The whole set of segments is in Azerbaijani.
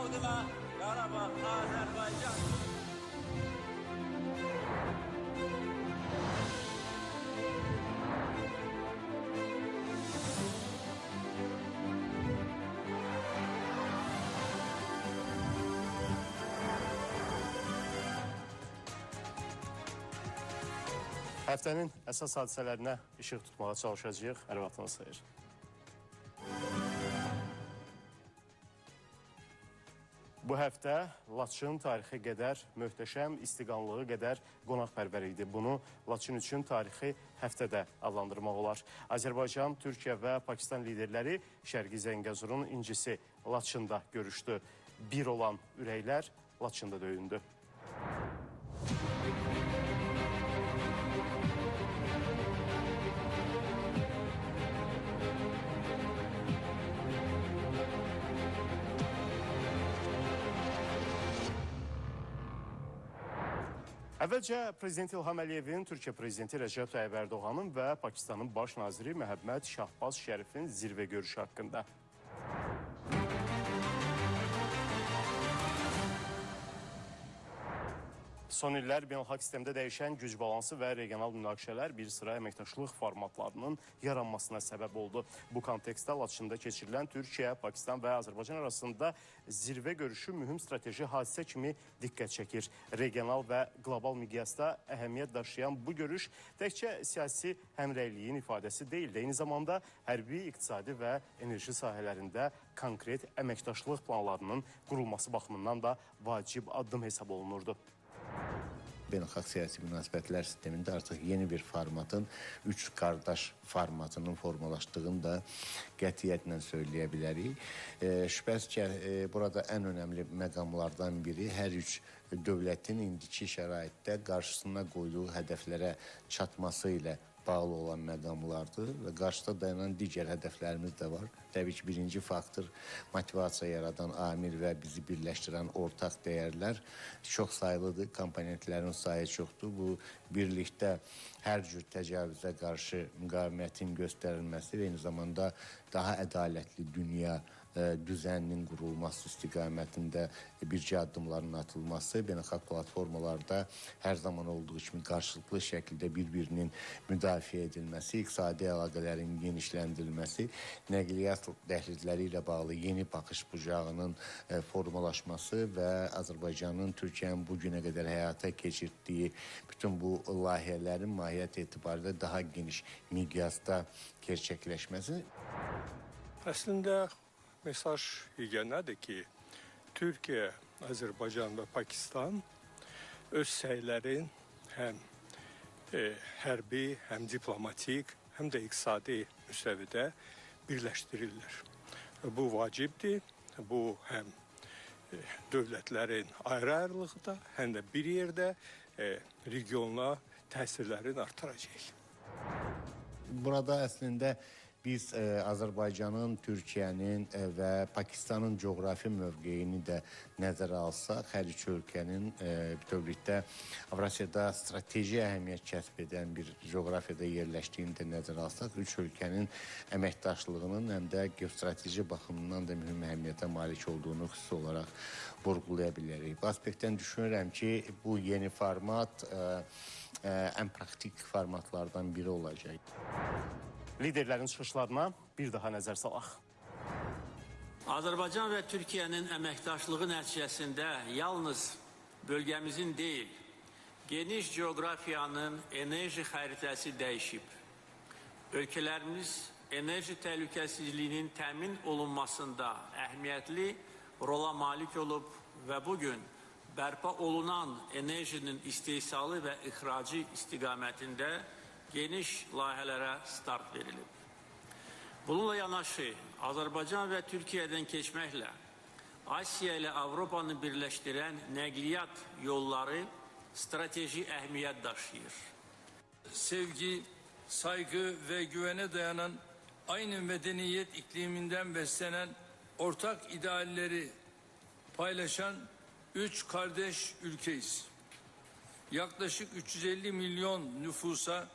Rodina, Qarabağ, Azərbaycan. Həftənin əsas hadisələrinə işıq tutmağa çalışacağıq. Hər vaxtınız xeyir. Bu həftə Laçın tarixi qədər möhtəşəm, istiqanlığı qədər qonaqpərvər idi. Bunu Laçın üçün tarixi həftədə adlandırmaq olar. Azərbaycan, Türkiyə və Pakistan liderləri Şərqi Zəngəzurun incisi Laçında görüşdü. Bir olan ürəklər Laçında döyündü. Əvvəlcə Prezident İlham Əliyevin, Türkiyə Prezidenti Rəcəb Tayyip Ərdoğanın və Pakistanın Baş naziri Məhəmməd Şahbaz Şərifin zirvə görüşü haqqında. Son illər beynəlxalq sistemdə dəyişən güc balansı və regional münaqişələr bir sıra əməkdaşlıq formatlarının yaranmasına səbəb oldu. Bu kontekstdə Laçında keçirilən Türkiyə, Pakistan və Azərbaycan arasında zirvə görüşü mühüm strateji hadisə kimi diqqət çəkir. Regional və qlobal miqyasda əhəmiyyət daşıyan bu görüş təkcə siyasi həmrəyliyin ifadəsi deyil də, eyni zamanda hərbi, iqtisadi və enerji sahələrində konkret əməkdaşlıq planlarının qurulması baxımından da vacib addım hesab olunurdu. Beynəlxalq siyasi münasibətlər sistemində artıq yeni bir formatın, üç qardaş formatının formalaşdığını da qətiyyətlə söyləyə bilərik. Şübhəsiz ki, burada ən önəmli məqamlardan biri hər üç dövlətin indiki şəraitdə qarşısına qoyduğu hədəflərə çatması ilə bağlı olan məqamlardır və qarşıda dayanan digər hədəflərimiz də var. Təbii ki, birinci faktor motivasiya yaradan amil və bizi birləşdirən ortaq dəyərlər çox saylıdır, komponentlərin sayı çoxdur. Bu, birlikdə hər cür təcavüzə qarşı müqavimətin göstərilməsi və eyni zamanda daha ədalətli dünya düzəninin qurulması istiqamətində bircə addımların atılması, beynəlxalq platformalarda hər zaman olduğu kimi qarşılıqlı şəkildə bir-birinin müdafiə edilməsi, iqtisadi əlaqələrin genişləndirilməsi, nəqliyyat dəhlizləri ilə bağlı yeni baxış bucağının formalaşması və Azərbaycanın, Türkiyənin bu günə qədər həyata keçirtdiyi bütün bu layihələrin mahiyyət etibarilə daha geniş miqyasda gerçəkləşməsi. Əslində mesaj yeganədir ki, Türkiyə, Azərbaycan və Pakistan öz səylərin həm hərbi, həm diplomatik, həm də iqtisadi müstəvidə birləşdirirlər. Bu vacibdir, bu həm dövlətlərin ayrı-ayrılığı da, həm də bir yerdə regiona təsirlərini artıracaq. Burada əslində biz Azərbaycanın, Türkiyənin və Pakistanın coğrafi mövqeyini də nəzərə alsaq, hər üç ölkənin bütövlükdə Avrasiyada strateji əhəmiyyət kəsb edən bir coğrafiyada yerləşdiyini də nəzərə alsaq, üç ölkənin əməkdaşlığının həm də geostrateji baxımından da mühüm əhəmiyyətə malik olduğunu xüsusi olaraq vurğulaya bilərik. Bu aspektdən düşünürəm ki, bu yeni format ən praktik formatlardan biri olacaq. Liderlərin çıxışlarına bir daha nəzər salaq. Azərbaycan və Türkiyənin əməkdaşlığı nəticəsində yalnız bölgəmizin deyil, geniş coğrafiyanın enerji xəritəsi dəyişib. Ölkələrimiz enerji təhlükəsizliyinin təmin olunmasında əhəmiyyətli rola malik olub və bugün bərpa olunan enerjinin istehsalı və ixracı istiqamətində geniş layihələrə start verilib. Bununla yanaşı, Azərbaycan və Türkiyədən keçməklə Asiya ilə Avropanı birləşdirən nəqliyyat yolları strateji əhəmiyyət daşıyır. Sevgi, saygı ve güvene dayanan aynı medeniyet ikliminden beslenen ortak idealleri paylaşan üç kardeş ülkeyiz. Yaklaşık 350 milyon nüfusa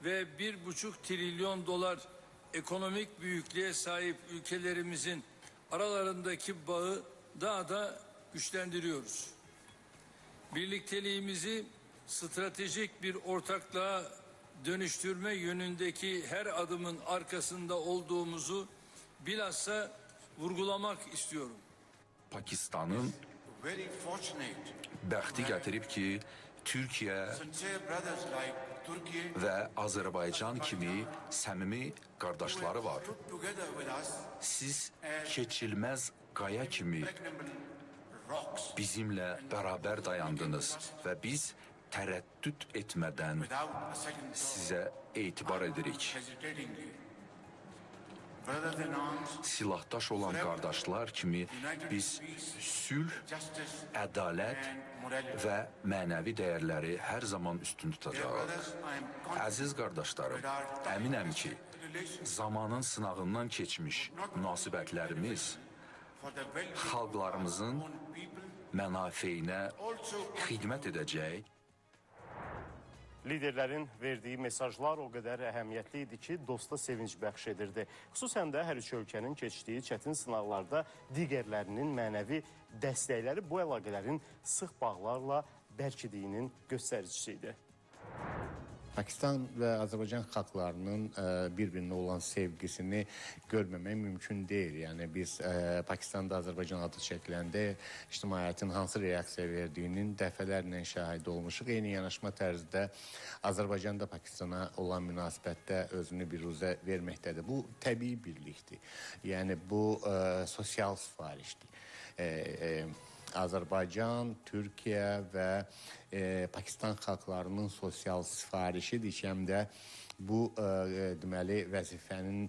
ve 1,5 trilyon dolar ekonomik büyüklüğe sahip ülkelerimizin aralarındaki bağı daha da güçlendiriyoruz. Birlikteliğimizi stratejik bir ortaklığa dönüştürme yönündeki her adımın arkasında olduğumuzu bilhassa vurgulamak istiyorum. Pakistanın bəxti gətirib ki, Türkiyə və Azərbaycan kimi səmimi qardaşları var. Siz keçilməz qaya kimi bizimlə bərabər dayandınız və biz tərəddüd etmədən sizə etibar edirik. Silahdaş olan qardaşlar kimi biz sülh, ədalət və mənəvi dəyərləri hər zaman üstün tutacağıq. Əziz qardaşlarım, əminəm ki, zamanın sınağından keçmiş münasibətlərimiz xalqlarımızın mənafeyinə xidmət edəcək. Liderlərin verdiyi mesajlar o qədər əhəmiyyətli idi ki, dosta sevinc bəxş edirdi. Xüsusən də hər üç ölkənin keçdiyi çətin sınaqlarda digərlərinin mənəvi dəstəkləri bu əlaqələrin sıx bağlarla bərkidiyinin göstəricisi idi. Pakistan və Azərbaycan xalqlarının bir-birinə olan sevgisini görməmək mümkün deyil. Yəni biz Pakistanda Azərbaycan adı çəkiləndə ictimaiyyətin hansı reaksiya verdiyinin dəfələrlə şahidi olmuşuq. Eyni yanaşma tərzdə Azərbaycan da Pakistana olan münasibətdə özünü biruzə verməkdədir. Bu təbii birlikdir. Yəni bu sosial sifarişdir. Azərbaycan, Türkiyə və Pakistan xalqlarının sosial sifarişidir ki, həm də bu deməli vəzifənin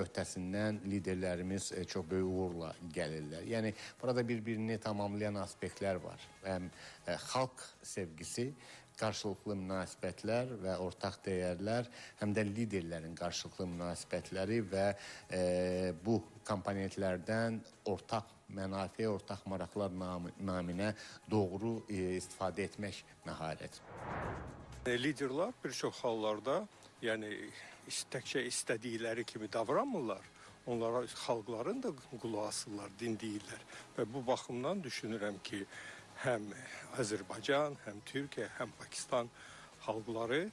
öhdəsindən liderlərimiz çox böyük uğurla gəlirlər. Yəni burada bir-birini tamamlayan aspektlər var. Həm xalq sevgisi, qarşılıqlı münasibətlər və ortaq dəyərlər, həm də liderlərin qarşılıqlı münasibətləri və bu komponentlərdən ortaq mənafe, ortaq maraqlar naminə doğru istifadə etmək məharət. Liderlər bir çox hallarda, yəni təkcə istədikləri kimi davranmırlar. Onlara xalqların da qulaq asırlar, dinləyirlər. Və bu baxımdan düşünürəm ki, həm Azərbaycan, həm Türkiyə, həm Pakistan xalqları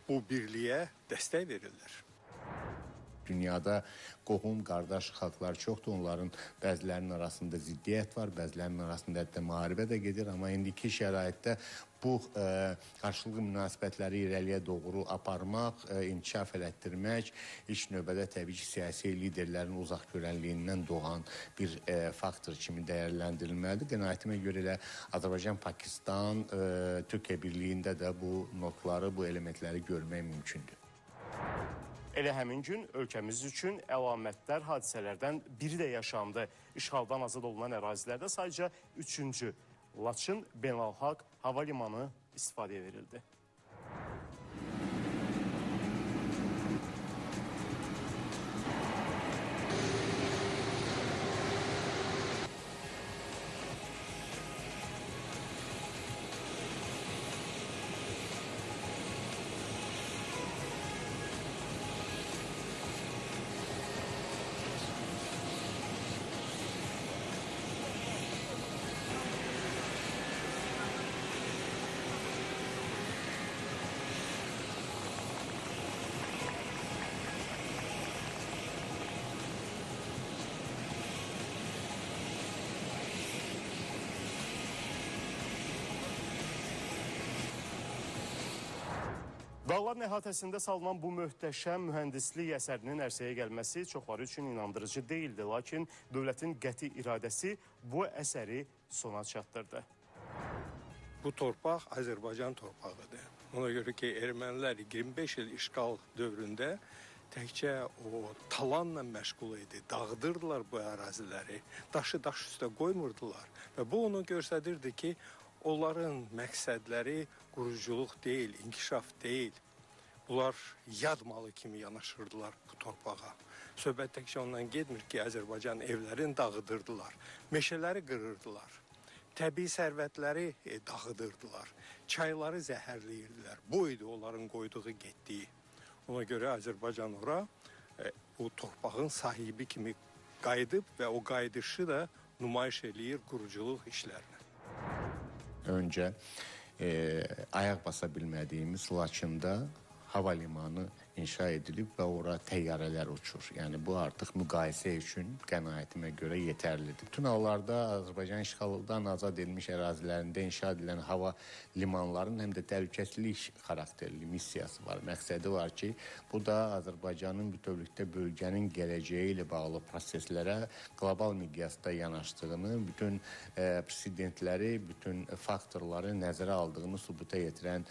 bu birliyə dəstək verirlər. Dünyada qohum, qardaş xalqlar çoxdur. Onların bəzilərinin arasında ziddiyyət var, bəzilərinin arasında hətta müharibə də gedir. Amma indiki şəraitdə bu qarşılıqlı münasibətləri irəliyə doğru aparmaq, inkişaf elətdirmək ilk növbədə təbii ki, siyasi liderlərin uzaq görənliyindən doğan bir faktor kimi dəyərləndirilməlidir. Qənaətimə görə elə Azərbaycan, Pakistan, Türkiyə birliyində də bu notları, bu elementləri görmək mümkündür. Elə həmin gün ölkəmiz üçün əlamətdar hadisələrdən biri də yaşandı. İşğaldan azad olunan ərazilərdə sadəcə 3-cü Laçın Beynəlxalq Hava Limanı istifadəyə verildi. Dağların əhatəsində salınan bu möhtəşəm mühəndislik əsərinin ərsəyə gəlməsi çoxları üçün inandırıcı deyildi. Lakin dövlətin qəti iradəsi bu əsəri sona çatdırdı. Bu torpaq Azərbaycan torpağıdır. Ona görə ki, ermənilər 25 il işğal dövründə təkcə o talanla məşğul idi. Dağıdırdılar bu əraziləri, daşı daş üstə qoymurdular. Və bu onu göstərirdi ki, onların məqsədləri quruculuq deyil, inkişaf deyil. Bunlar yad malı kimi yanaşırdılar bu torpağa. Söhbət təkcə ondan getmir ki, Azərbaycan evlərini dağıdırdılar, meşələri qırırdılar, təbii sərvətləri dağıdırdılar, çayları zəhərləyirdilər. Bu idi onların qoyduğu, getdiyi. Ona görə Azərbaycan ora bu torpağın sahibi kimi qayıdıb və o qayıdışı da nümayiş eləyir quruculuq işlərini. Öncə ayaq basa bilmədiyimiz Laçında hava limanı inşa edilib və ora təyyarələr uçur. Yəni bu artıq müqayisə üçün qənaətimə görə yetərlidir. Bütün hallarda Azərbaycan işğaldan azad edilmiş ərazilərində inşa edilən hava limanlarının həm də təhlükəsizlik xarakterli missiyası var, məqsədi var ki, bu da Azərbaycanın bütövlükdə bölgənin gələcəyi ilə bağlı proseslərə qlobal miqyasda yanaşdığını, bütün presedentləri, bütün faktorları nəzərə aldığını sübuta yetirən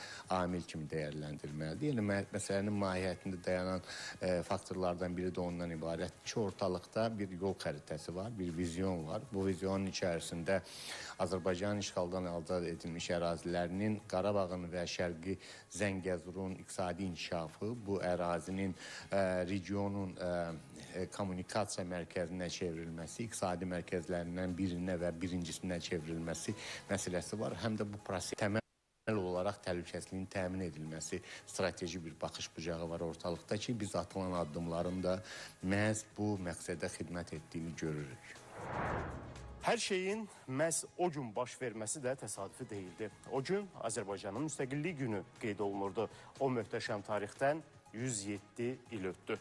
amil kimi dəyərləndirməlidir. Yəni məsələnin mahiyyətində dayanan faktorlardan biri də ondan ibarətdir ki, ortalıqda bir yol xəritəsi var, bir vizyon var. Bu vizyonun içərisində Azərbaycan işğaldan azad edilmiş ərazilərinin, Qarabağın və Şərqi Zəngəzurun iqtisadi inkişafı, bu ərazinin regionun kommunikasiya mərkəzinə çevrilməsi, iqtisadi mərkəzlərindən birinə və birincisinə çevrilməsi məsələsi var. Həm də bu proses təməl olaraq təhlükəsizliyin təmin edilməsi strateji bir baxış bucağı var ortalıqda ki, biz atılan addımların da məhz bu məqsədə xidmət etdiyini görürük. Hər şeyin məhz o gün baş verməsi də təsadüfi deyildi. O gün Azərbaycanın müstəqillik günü qeyd olunurdu. O möhtəşəm tarixdən 107 il ötdü.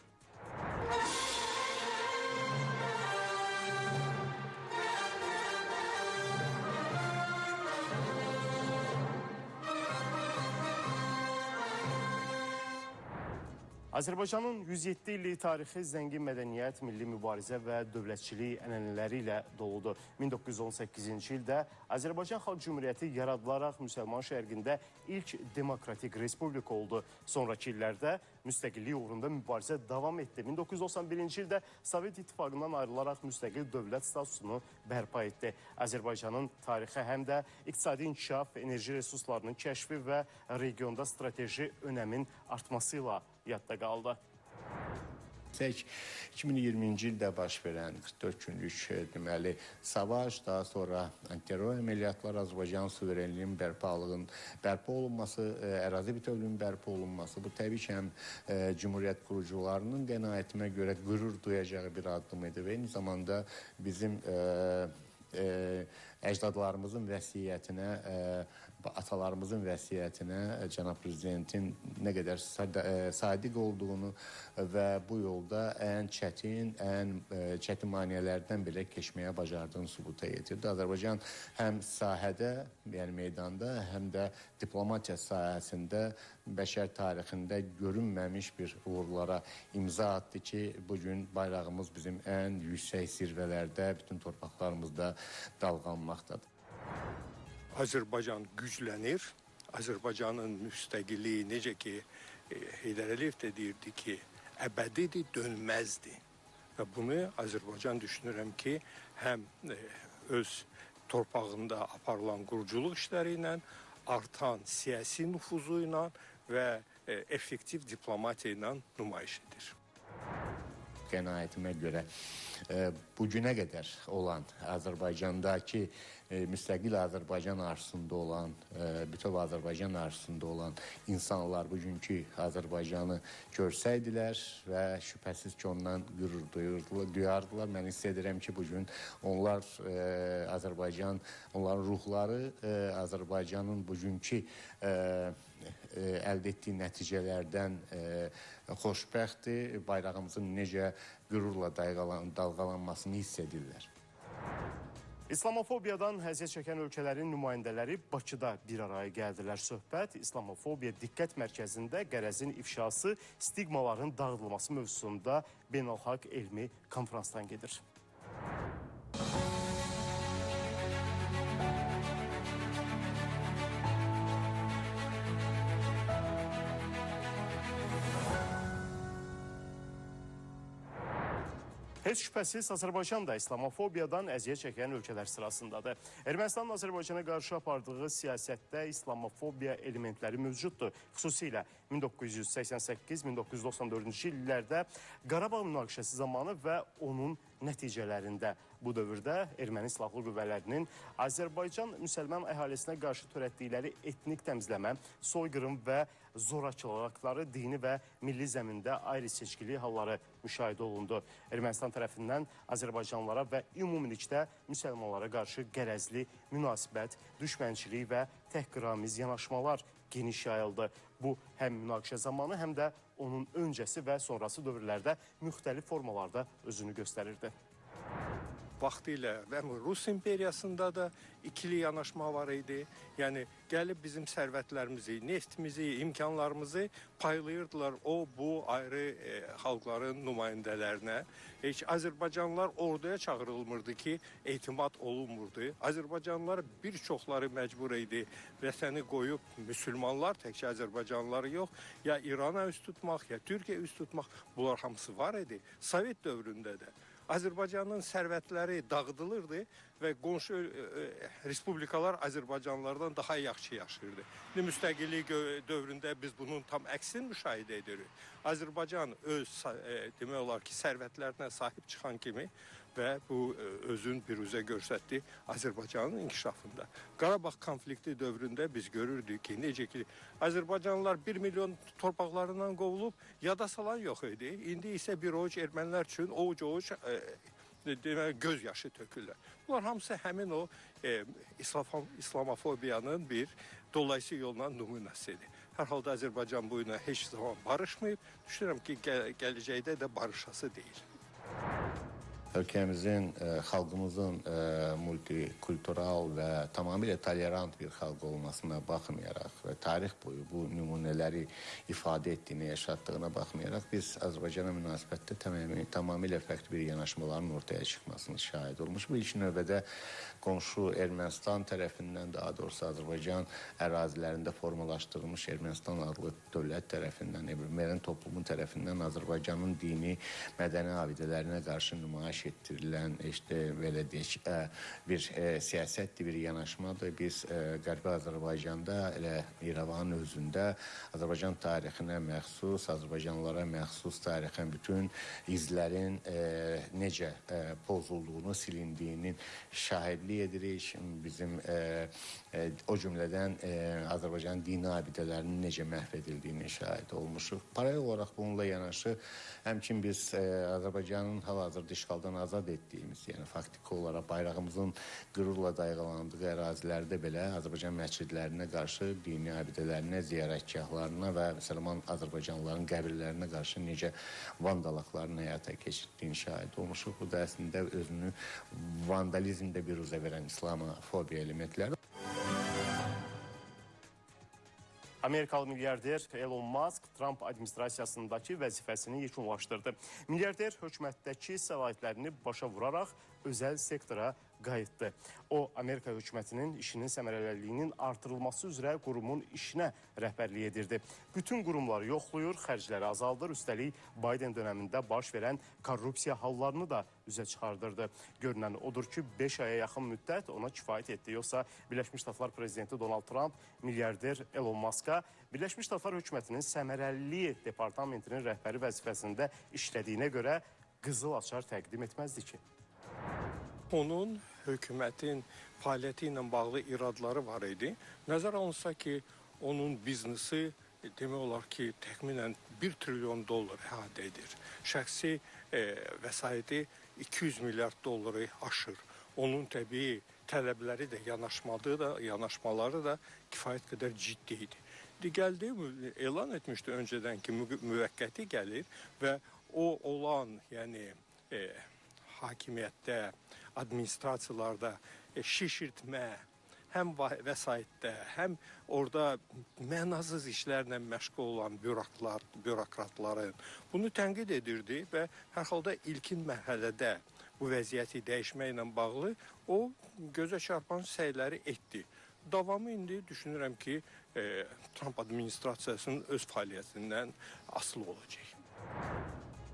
Azərbaycanın 107 illik tarixi zəngin mədəniyyət, milli mübarizə və dövlətçilik ənənələri ilə doludur. 1918-ci ildə Azərbaycan Xalq Cümhuriyyəti yaradılaraq Müsəlman şərqində ilk demokratik respublika oldu. Sonraki illərdə müstəqillik uğrunda mübarizə davam etdi. 1991-ci ildə Sovet İttifaqından ayrılaraq müstəqil dövlət statusunu bərpa etdi. Azərbaycanın tarixi həm də iqtisadi inkişaf, enerji resurslarının kəşfi və regionda strateji önəmin artması ilə yadda qaldı. 2020-ci ildə baş verən 44 günlük deməli savaş, daha sonra antiterror əməliyyatlar, Azərbaycan suverenliyinin bərpa olunması, ərazi bütövlüyünün bərpa olunması, bu təbii ki, həm Cümhuriyyət qurucularının qənaətimə görə qürur duyacağı bir addım idi və eyni zamanda bizim əcdadlarımızın vəsiyyətinə, atalarımızın vəsiyyətinə cənab prezidentin nə qədər sadiq olduğunu və bu yolda ən çətin maneələrdən belə keçməyə bacardığını sübuta yetirdi. Azərbaycan həm sahədə, yəni meydanda, həm də diplomatiya sahəsində bəşər tarixində görünməmiş bir uğurlara imza atdı ki, bugün bayrağımız bizim ən yüksək zirvələrdə, bütün torpaqlarımızda dalğanmaqdadır. Azərbaycan güclənir. Azərbaycanın müstəqilliyi necə ki, Heydər Əliyev də deyirdi ki, əbədidir, dönməzdir. Və bunu Azərbaycan düşünürəm ki, həm öz torpağında aparılan quruculuq işləri ilə, artan siyasi nüfuzu ilə və effektiv diplomatiya ilə nümayiş edir. Qənaətimə görə bugünə qədər olan Azərbaycandakı müstəqil Azərbaycan arzusunda olan, bütöv Azərbaycan arzusunda olan insanlar bugünkü Azərbaycanı görsəydilər və şübhəsiz ki, ondan qürur duyardılar. Mən hiss edirəm ki, bugün onlar Azərbaycan, onların ruhları Azərbaycanın bugünkü əldə etdiyi nəticələrdən xoşbəxtdir, bayrağımızın necə qürurla dalğalanmasını hiss edirlər. İslamofobiyadan əziyyət çəkən ölkələrin nümayəndələri Bakıda bir araya gəldilər. Söhbət İslamofobiya diqqət mərkəzində qərəzin ifşası, stigmaların dağıdılması mövzusunda beynəlxalq elmi konfransdan gedir. Heç şübhəsiz Azərbaycan da İslamofobiyadan əziyyət çəkən ölkələr sırasındadır. Ermənistanın Azərbaycana qarşı apardığı siyasətdə İslamofobiya elementləri mövcuddur. Xüsusilə 1988-1994-cü illərdə Qarabağ münaqişəsi zamanı və onun nəticələrində. Bu dövrdə erməni silahlı qüvvələrinin Azərbaycan müsəlman əhalisinə qarşı törətdikləri etnik təmizləmə, soyqırım və zorakılıqları dini və milli zəmində ayrı-seçkilik halları müşahidə olundu. Ermənistan tərəfindən Azərbaycanlılara və ümumilikdə müsəlmanlara qarşı qərəzli münasibət, düşmənçilik və təhqiramiz yanaşmalar geniş yayıldı. Bu, həm münaqişə zamanı, həm də onun öncəsi və sonrası dövrlərdə müxtəlif formalarda özünü göstərirdi. Vaxtilə və Rus imperiyasında da ikili yanaşma var idi. Yəni gəlib bizim sərvətlərimizi, neftimizi, imkanlarımızı paylayırdılar o, bu ayrı xalqların nümayəndələrinə. Heç Azərbaycanlılar orduya çağırılmırdı ki, etimad olunmurdu. Azərbaycanlılar bir çoxları məcbur idi vətəni qoyub müsəlmanlar, təkcə Azərbaycanlıları yox, ya İrana üst tutmaq, ya Türkiyə üst tutmaq, bunlar hamısı var idi. Sovet dövründə də Azərbaycanın sərvətləri dağıdılırdı və qonşu respublikalar Azərbaycanlılardan daha yaxşı yaşayırdı. İndi müstəqillik dövründə biz bunun tam əksini müşahidə edirik. Azərbaycan öz demək olar ki, sərvətlərinə sahib çıxan kimi və bu özün biruzə göstərdi Azərbaycanın inkişafında. Qarabağ konflikti dövründə biz görürdük ki, necə ki Azərbaycanlılar 1 milyon torpaqlarından qovulub, yada salan yox idi. İndi isə bir ovuc ermənilər üçün ovuc-ovuc demək göz yaşı tökürlər. Bunlar hamısı həmin o İslamofobiyanın bir dolayısı yolla nümunəsidir. Hər halda Azərbaycan bu ilə heç zaman barışmayıb. Düşünürəm ki, gələcəkdə də barışası deyil. Ölkəmizin, xalqımızın multikultural və tamamilə tolerant bir xalq olmasına baxmayaraq və tarix boyu bu nümunələri ifadə etdiyini, yaşatdığına baxmayaraq biz Azərbaycana münasibətdə tamamilə fərqli bir yanaşmaların ortaya çıxmasını şahid olmuş. Bu ilk növbədə qonşu Ermənistan tərəfindən, daha doğrusu Azərbaycan ərazilərində formalaşdırılmış Ermənistan adlı dövlət tərəfindən, erməni toplumu tərəfindən Azərbaycanın dini, mədəni abidələrinə qarşı nümayiş etdirilən, işte belə deyək, bir siyasətdir, bir yanaşmadır. Biz Qərbi Azərbaycanda, elə İrəvanın özündə Azərbaycan tarixinə məxsus, Azərbaycanlılara məxsus tarixin bütün izlərin necə pozulduğunu, silindiyinin şahidlik edirik. Bizim o cümlədən Azərbaycan dini abidələrinin necə məhv edildiyini şahid olmuşuq. Paralel olaraq bununla yanaşı, həmçin biz Azərbaycanın hal-hazırda işğaldan azad etdiyimiz, yəni faktiki olaraq bayrağımızın qürurla dayğalandığı ərazilərdə belə Azərbaycan məscidlərinə qarşı, dini abidələrinə, ziyarətgahlarına və müsəlman Azərbaycanlıların qəbirlərinə qarşı necə vandalaqların həyata keçirdiyini şahid olmuşuq. Bu da əslində özünü vandalizmdə biruzə verən İslamofobiya elementləri. Amerikalı milyarder Elon Musk Trump administrasiyasındakı vəzifəsini yekunlaşdırdı. Milyarder hökumətdəki səlahiyyətlərini başa vuraraq özəl sektora qayıtdı. O, Amerika hökumətinin işinin səmərəliliyinin artırılması üzrə qurumun işinə rəhbərlik edirdi. Bütün qurumları yoxlayır, xərcləri azaldır, üstəlik Biden dönəmində baş verən korrupsiya hallarını da üzə çıxardırdı. Görünən odur ki, 5 aya yaxın müddət ona kifayət etdi. Yoxsa Birləşmiş Ştatlar Prezidenti Donald Trump milyarder Elon Musk'a Birləşmiş Ştatlar hökumətinin səmərəliliyi departamentinin rəhbəri vəzifəsində işlədiyinə görə qızıl açar təqdim etməzdi ki. Onun hökumətin fəaliyyəti ilə bağlı iradları var idi. Nəzər alınsa ki, onun biznesi demək olar ki, təxminən 1 trilyon dollar əhatə edir. Şəxsi vəsaiti 200 milyard dolları aşır. Onun təbii tələbləri də, yanaşmaları da kifayət qədər ciddi idi. Gəldi, elan etmişdi öncədən ki, müvəqqəti gəlir və o olan, yəni hakimiyyətdə, administrasiyalarda şişirtmə, həm vəsaitdə, həm orada mənasız işlərlə məşğul olan bürokratların bunu tənqid edirdi və hər halda ilkin mərhələdə bu vəziyyəti dəyişməklə bağlı o gözə çarpan səyləri etdi. Davamı indi düşünürəm ki, Trump administrasiyasının öz fəaliyyətindən asılı olacaq.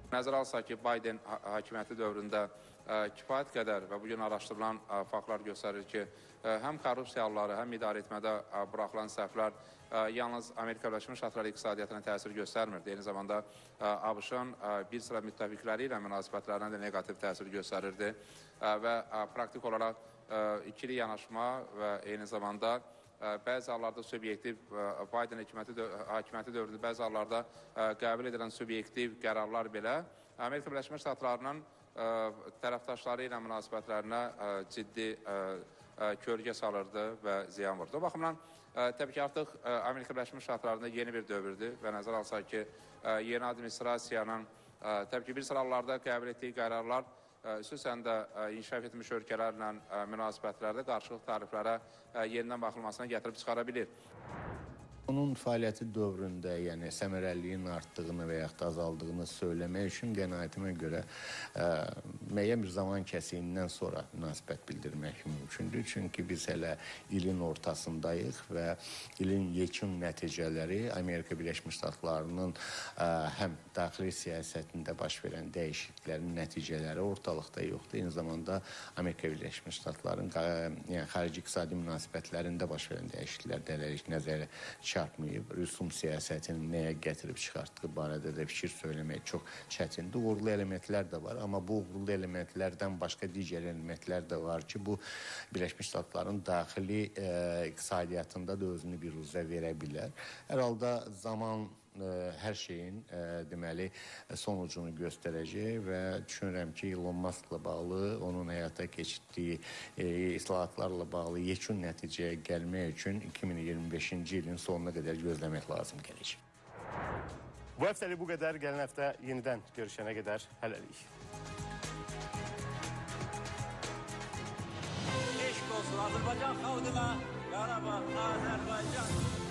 Nəzərə alsaq ki, Biden hakimiyyəti dövründə kifayət qədər və bugün araşdırılan faktlar göstərir ki, həm korrupsiya halları, həm idarə etmədə buraxılan səhvlər yalnız Amerika Birləşmiş Ştatları iqtisadiyyatına təsir göstərmirdi. Eyni zamanda ABŞ-ın bir sıra müttəfiqləri ilə münasibətlərinə də neqativ təsir göstərirdi və praktik olaraq ikili yanaşma və eyni zamanda bəzi hallarda subyektiv Biden hakimiyyəti dövründə bəzi hallarda qəbul edilən subyektiv qərarlar belə Amerika Birləşmiş Ştatlarının tərəfdaşları ilə münasibətlərinə ciddi kölgə salırdı və ziyan vurdu. O baxımdan təbii ki, artıq Amerika Birləşmiş Ştatlarında yeni bir dövrdür və nəzərə alsaq ki, yeni administrasiyanın təbii ki, bir sıra hallarda qəbul etdiyi qərarlar xüsusən də inkişaf etmiş ölkələrlə münasibətlərdə qarşılıqlı tariflərə yenidən baxılmasına gətirib çıxara bilir. Onun fəaliyyəti dövründə, yəni səmərəliliyin artdığını və yaxud da azaldığını söyləmək üçün qənaətimə görə müəyyən bir zaman kəsiyindən sonra münasibət bildirmək mümkündür. Çünki biz hələ ilin ortasındayıq və ilin yekun nəticələri Amerika Birləşmiş Ştatlarının həm daxili siyasətində baş verən dəyişikliklərin nəticələri ortalıqda yoxdur. Eyni zamanda Amerika Birləşmiş Ştatlarının yəni xarici iqtisadi münasibətlərində baş verən dəyişikliklər də hələlik nəzərə çarpmayıb. Rüsum siyasətinin nəyə gətirib çıxartdığı barədə də fikir söyləmək çox çətindir. Uğurlu elementlər də var, amma bu uğurlu elementlərdən başqa digər elementlər də var ki, bu Birləşmiş Ştatların daxili iqtisadiyyatında da özünü biruzə verə bilər. Hər halda zaman hər şeyin deməli sonucunu göstərəcək və düşünürəm ki, Elon Musk'la bağlı, onun həyata keçirdiyi islahatlarla bağlı yekun nəticəyə gəlmək üçün 2025-ci ilin sonuna qədər gözləmək lazım gələcək. Bu həftəlik bu qədər. Gələn həftə yenidən görüşənə qədər hələlik. Eşq olsun Azərbaycan xalqına, Qarabağ, Azərbaycan.